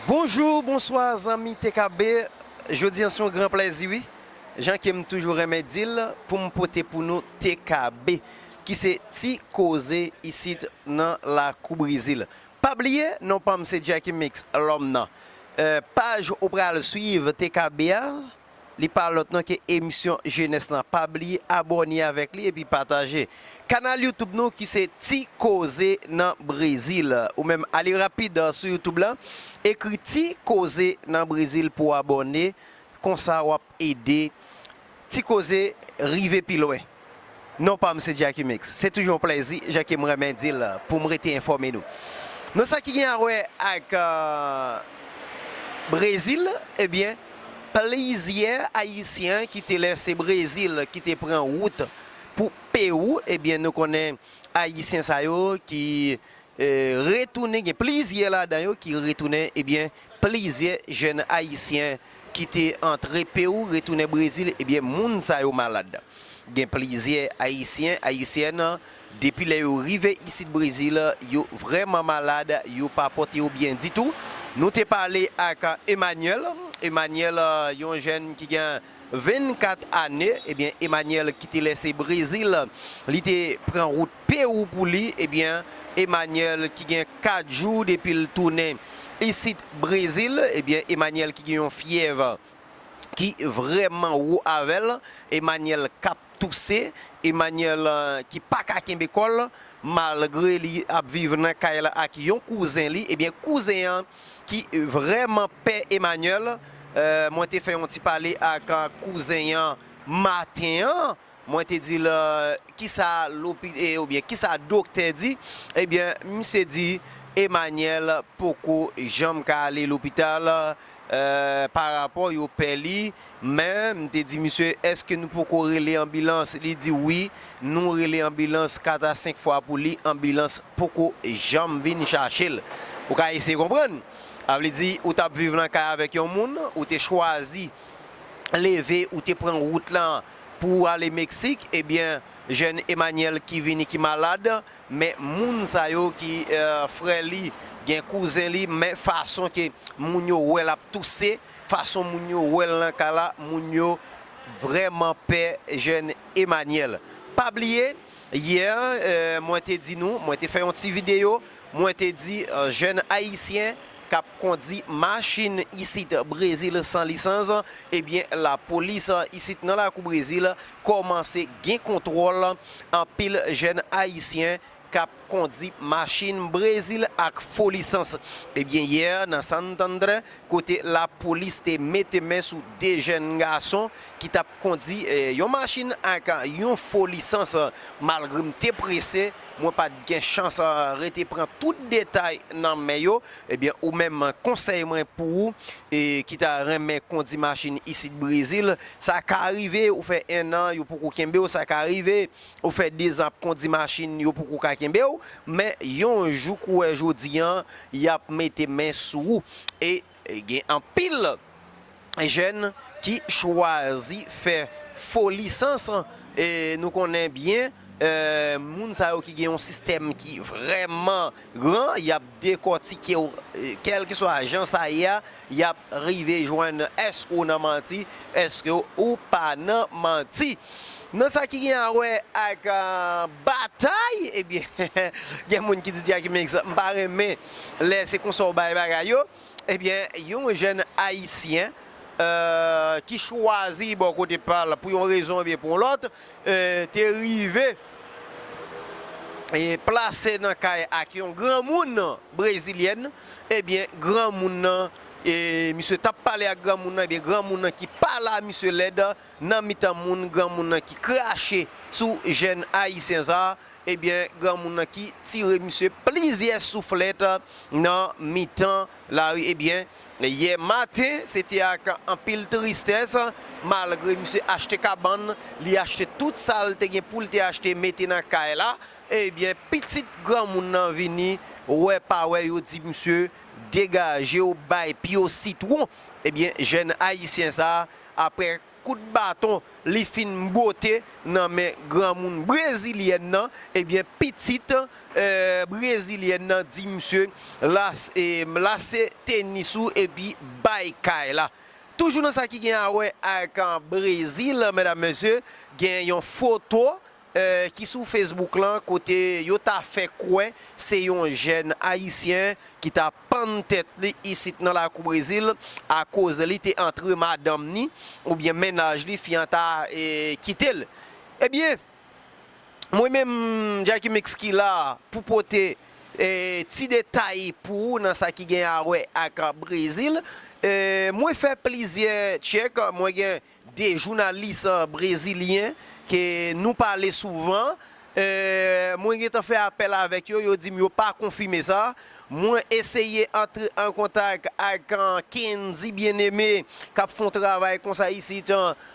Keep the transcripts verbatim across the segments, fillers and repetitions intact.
Bonjou, bonswa, zanmi T K B. Jodi a se yon gran plèzi, wi. Jan ke m toujou renmen di l, pou m pote pou nou T K B, ki se Ti Koze isit nan Lakou Brezil. Pa bliye, non pa m se Jacky Mix, lòm nan. Eh, paj ou pral swiv T K B a, li pa lòt non ke emisyon Jenès lan. Pa bliye abòne avèk li epi pataje. Kanal YouTube nou ki se Ti Koze nan Brezil. Ou menm ale rapid sou YouTube lan, ekri Ti Koze nan Brezil pou w abòne. Konsa w ap ede Ti Koze rive pi lwen. Non pa m se Jacky Mix. Se toujou yon plèzi, jan ke m renmen di l, pou m rete enfòme nou. Nan sa ki gen a wè ak, euh, Brezil, ebyen, plizyè Ayisyen ki te lèse Brezil, ki te pran wout pou Pewou, ebyen, nou konnen Ayisyen sa yo ki, eh, retounen, gen plizyè ladan yo ki retounen, ebyen, plizyè jèn Ayisyen ki te antre Pewou, retounen Brezil, ebyen, moun sa yo malad. Gen plizyè Ayisyen, Ayisyèn, depi lè yo rive isit Brezil, yo vrèman malad, yo pa pote yo byen ditou. Nou te pale ak Emmanuel. Emmanuel, yon jèn ki gen vennkat ane, ebyen, Emmanuel ki te lèse Brezil, li te pran wout Pewou pou li, ebyen, Emmanuel ki gen kat jou depi l tounen isit Brezil, ebyen, Emmanuel ki gen yon fyèv ki vrèman wo avè l, Emmanuel k ap touse, Emmanuel, eh, ki pa ka kenbe kò l, malgre li ap viv nan kay la ak yon kouzen li, ebyen, kouzen an ki vrèman pè Emmanuel, eh, mwen te fè yon ti pale ak, eh, kouzen an maten an, mwen te di l, eh, kisa lopi-, eh, oubyen kisa doktè di, ebyen, misye di Emmanuel poko janm ka ale lopital, eh, pa rapò yo pè li, men m te di misye, èske nou poko rele anbilans? Li di wi, nou rele anbilans kat a senk fwa pou li, anbilans poko janm vin chache l. Ou ka eseye konprann? Sa vle di, ou t ap viv nan kay avèk yon moun, ou te chwazi leve, ou te pran wout lan pou w ale Meksik, ebyen, jèn Emmanuel ki vini ki malad, men moun sa yo ki, eh, frè li, gen kouzen li, men fason ke moun yo wè l ap touse, fason moun yo wè l nan kay la, moun yo vrèman pè jèn Emmanuel. Pa bliye, yè, eh, mwen te di nou, mwen te fè yon ti videyo, mwen te di, eh, jèn Ayisyen k ap kondi machin isit Brezil san lisans, ebyen, lapolis isit nan lakou Brezil kòmanse gen kontwòl anpil jèn Ayisyen k ap kondi machin Brezil ak fo lisans. Ebyen, yè, nan Santander, kote lapolis te mete men sou de jèn gason ki t ap kondi, eh, yon machin ak yon fo lisans. Malgre m te prese, mwen pa t gen chans, eh, rete pran tout detay nan men yo. Ebyen, ou menm, konsèy mwen pou ou, eh, ki ta renmen kondi machin isit Brezil, sa ka rive, ou fè ennan, yo poko kenbe w, sa ka rive, ou fè dezan ap kondi machin, yo poko ka kenbe w, men yon jou kou wè jodi an, y ap mete men sou ou. E, e gen anpil jèn ki chwazi fè fo lisans, e nou konnen byen, e, moun sa yo ki gen yon sistèm ki vrèman gran, y ap dekòtike w, e, kèlkeswa jan sa ye a, y ap rive jwenn èske w nan manti, èske w pa nan manti. Nan sa ki gen a wè ak, ah, batay, ebyen, gen moun ki di Jacky Mix, m pa renmen lè se konsa w bay bagay yo. Ebyen, yon jèn Ayisyen, eh, ki chwazi bò kote pa l pou yon rezon ebyen pou yon lòt, eh, te rive e plase nan kay ak yon granmoun brezilyèn, ebyen, granmoun nan, e misye t ap pale ak granmoun nan, ebyen, granmoun nan ki pa la, misye lèd, nan mitan moun, granmoun nan ki krache sou jèn Ayisyen sa, ebyen, granmoun nan ki tire misye plizyè souflèt nan mitan lari, ebyen, yè maten, se te ak anpil tristès, malgre misye achte kabann, li achte tout sa l te gen pou l te achte mete nan kay la, ebyen, pitit granmoun nan vini, wè pa wè, yo di misye, degaje w, bay pye w sitwon. Ebyen, jèn Ayisyen sa, apre kout baton li fin bote nan men granmoun brezilyèn nan, ebyen, pitit, eh, brezilyèn nan di misye, las-, eh, lase tenis ou epi bay kay la. Toujou nan sa ki gen a wè ak, ah, Brezil, medam, mesye, gen yon foto, eh, ki sou Facebook lan, kote yo ta fè kwè se yon jèn ayisyen ki ta pann tèt li isit nan lakou Brezil, akoz li te antre madanm ni oubyen mennaj li, fi an ta, eh, kite l. Ebyen, mwen menm, Jacky Mix ki la pou pote, eh, ti detay pou ou nan sa ki gen a wè ak Brezil. Eh, mwen fè plizyè tchèk, mwen gen de jounalis, eh, brezilyen ke nou pale souvan. Eh, mwen gentan fè apèl avèk yo, yo di m yo pa konfime sa. Mwen eseye antre an kontak ak, eh, Kendy Bien-Aimé k ap fè yon travay konsa isit.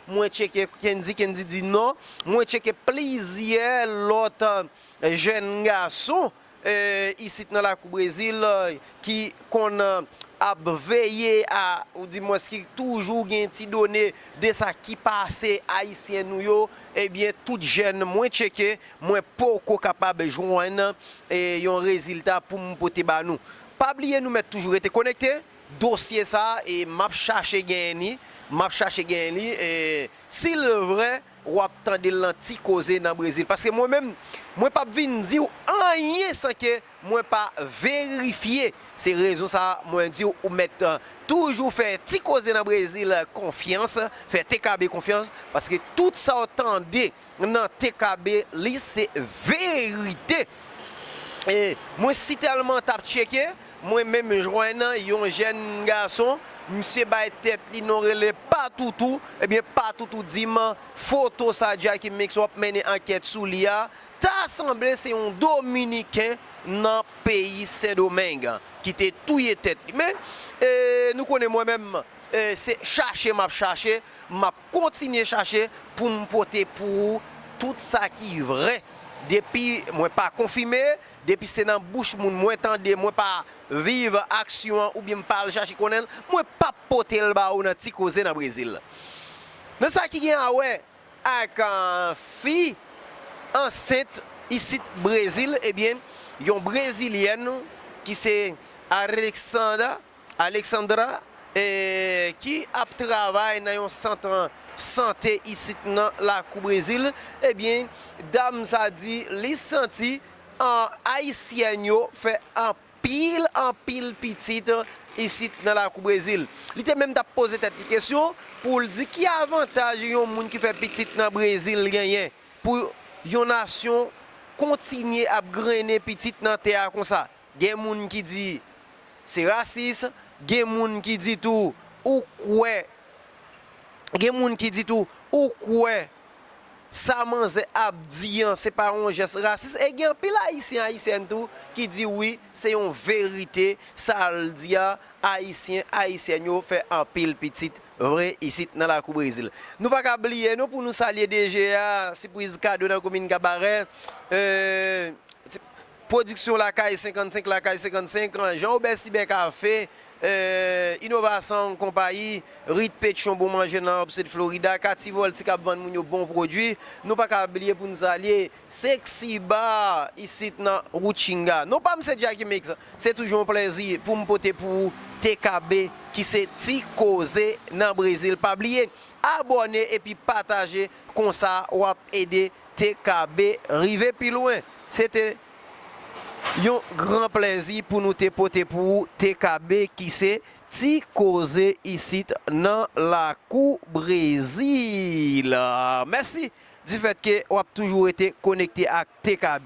Mwen tcheke Kendy, Kendy di non. Mwen tcheke plizyè lòt, eh, jèn gason, eh, isit nan lakou Brezil, eh, ki konn, eh, ap veye a, oudimwens ki toujou gen ti done de sa ki pase ayisyen nou yo. Ebyen, tout jèn mwen tcheke, mwen poko kapab jwenn, eh, yon rezilta pou m pote ba nou. Pa bliye, nou mèt toujou rete konekte. Dosye sa, e m ap chache genyen li, m ap chache genyen li, e si l vrè, w ap tande l nan Ti Koze nan Brezil. Paske mwen menm, mwen p ap vin di w anyen san ke mwen pa verifye. Se rezon sa a, mwen di w, ou mèt, eh, toujou fè Ti Koze nan Brezil konfyans, fè T K B konfyans, paske tout sa w tande nan T K B, li se verite. E mwen sitèlman t ap tcheke, mwen menm jwenn yon jèn gason, misye bay tèt li non, rele Patoutou. Ebyen, Patoutou di m, foto sa Jacky Mix w ap mennen ankèt sou li a, ta sanble se yon Dominiken nan peyi Sendomeng ki te touye tèt li. Men, e, nou konnen mwen menm, e, se chache m ap chache, m ap kontinye chache pou m pote pou ou tout sa ki vrè. Depi mwen pa konfime, depi se nan bouch moun mwen tande, mwen pa viv aksyon an oubyen m pa al chache konnen l, mwen p ap pote l ba ou nan Ti Koze nan Brezil. Nan sa ki gen a wè ak, ah, fi ansent isit Brezil, ebyen, yon brezilyèn ki se Alexandra, Alexandra, eh, ki ap travay nan yon sant sante isit nan lakou Brezil, ebyen, dam sa di li santi, ah, ayisyèn yo fè anpil, anpil pitit isit nan lakou Brezil. Li te menm t ap poze tèt li kesyon pou l di ki avantaj yon moun ki fè pitit nan Brezil genyen pou yon nasyon kontinye ap grennen pitit nan tè a konsa. Gen moun ki di se rasis, gen moun ki di tou ou kwè, gen moun ki di tou ou kwè sa manzè ap di an, se pa yon jès rasis. E gen anpil Ayisyen, Ayisyèn tou ki di wi, se yon verite, sa l di a, Ayisyen, Ayisyèn yo fè anpil pitit vre isit nan lakou Brezil. Nou pa ka bliye non pou nou salye D G a, Sipriz Kado nan komin Kabarè. Euh, Pwodiksyon Lakay senkannsenk, Lakay senkannsenk, Jean Robert Cyber Café, eh, Innova Sound Konpayi, Rit Petyon Bon Manje nan Upstate Florida, Kati Volti k ap vann moun yo bon pwodui. Nou pa ka bliye pou n salye Sexy Bar isit nan Wout Chinga. Non pa m se Jacky Mix, se toujou yon plèzi pou m pote pou ou T K B ki se Ti Koze nan Brezil. Pa bliye, abòne epi pataje, konsa w ap ede T K B rive pi lwen. Se te yon gran plèzi pou nou te pote pou ou T K B ki se Ti Koze isit nan lakou Brezil. Mèsi difèt ke w ap toujou rete konekte ak T K B.